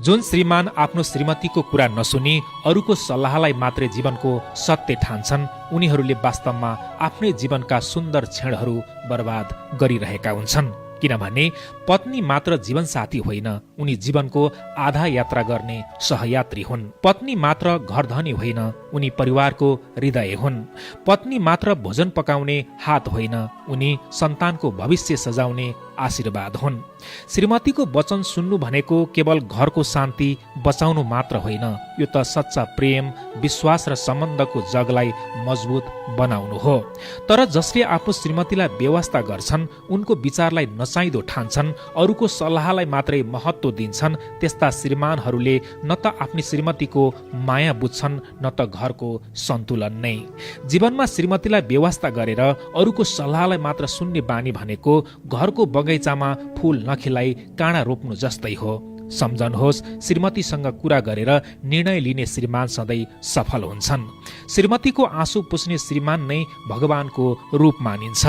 जुन श्रीमान आफ्नो श्रीमतीको कुरा नसुनी अरूको सल्लाहलाई मात्रै जीवनको सत्य ठान्छन् उनीहरूले वास्तवमा आफ्नै जीवनका सुन्दर क्षणहरू बर्बाद गरिरहेका हुन्छन्। किनभने पत्नी मात्र जीवनसाथी होइन, उनी जीवनको आधा यात्रा गर्ने सहयात्री हुन्। पत्नी मात्र घरधनी होइन, उनी परिवारको हृदय हुन्। पत्नी मात्र भोजन पकाउने हात होइन, उनी सन्तानको भविष्य सजाउने आशीर्वाद हुन्। श्रीमतीको वचन सुन्नु भनेको केवल घरको शान्ति बचाउनु मात्र होइन, यो त सच्चा प्रेम, विश्वास र सम्बन्धको जगलाई मजबुत बनाउनु हो। तर जसले आफ्नो श्रीमतीलाई बेवास्ता गर्छन्, उनको विचारलाई नचाहिँदो ठान्छन्, अरूको सल्लाहलाई मात्रै महत्त्व दिन्छन्, त्यस्ता श्रीमानहरूले न त आफ्नी श्रीमतीको माया बुझ्छन् न त घरको सन्तुलन नै। जीवनमा श्रीमतीलाई बेवास्ता गरेर अरूको सल्लाहलाई मात्र सुन्ने बानी भनेको घरको बगैँचामा फूल नखिलाई काँडा रोप्नु जस्तै हो। सम्झनुहोस्, श्रीमतीसँग कुरा गरेर निर्णय लिने श्रीमान सधैँ सफल हुन्छन्। श्रीमतीको आँसु पुस्ने श्रीमान नै भगवानको रूप मानिन्छ।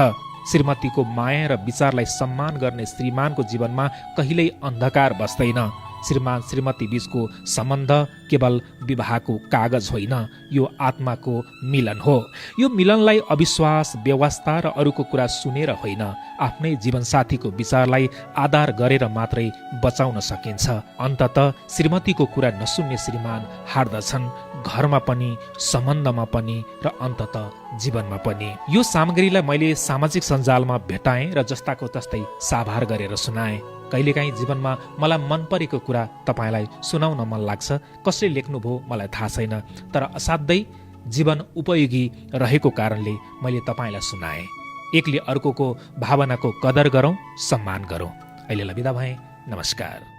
श्रीमतीको माया र विचारलाई सम्मान गर्ने श्रीमानको जीवनमा कहिल्यै अन्धकार बस्दैन। श्रीमान श्रीमती बीचको सम्बन्ध केवल विवाहको कागज होइन, यो आत्माको मिलन हो। यो मिलनलाई अविश्वास, व्यवस्था र अरूको कुरा सुनेर होइन, आफ्नै जीवनसाथीको विचारलाई आधार गरेर मात्रै बचाउन सकिन्छ। अन्ततः श्रीमतीको कुरा नसुन्ने श्रीमान हार्दछन्, घरमा पनि, सम्बन्धमा पनि र अन्ततः जीवनमा पनि। यो सामग्रीलाई मैले सामाजिक सञ्जालमा भेटाएँ र जस्ताको तस्तै साभार गरेर सुनाएँ। कहिलेकाहीँ जीवनमा मलाई मन परेको कुरा तपाईँलाई सुनाउन मन लाग्छ। कसले लेख्नुभयो मलाई थाहा छैन, तर असाध्यै जीवन उपयोगी रहेको कारणले मैले तपाईँलाई सुनाएँ। एकले अर्कोको भावनाको कदर गरौँ, सम्मान गरौँ। अहिलेलाई बिदा भएँ। नमस्कार।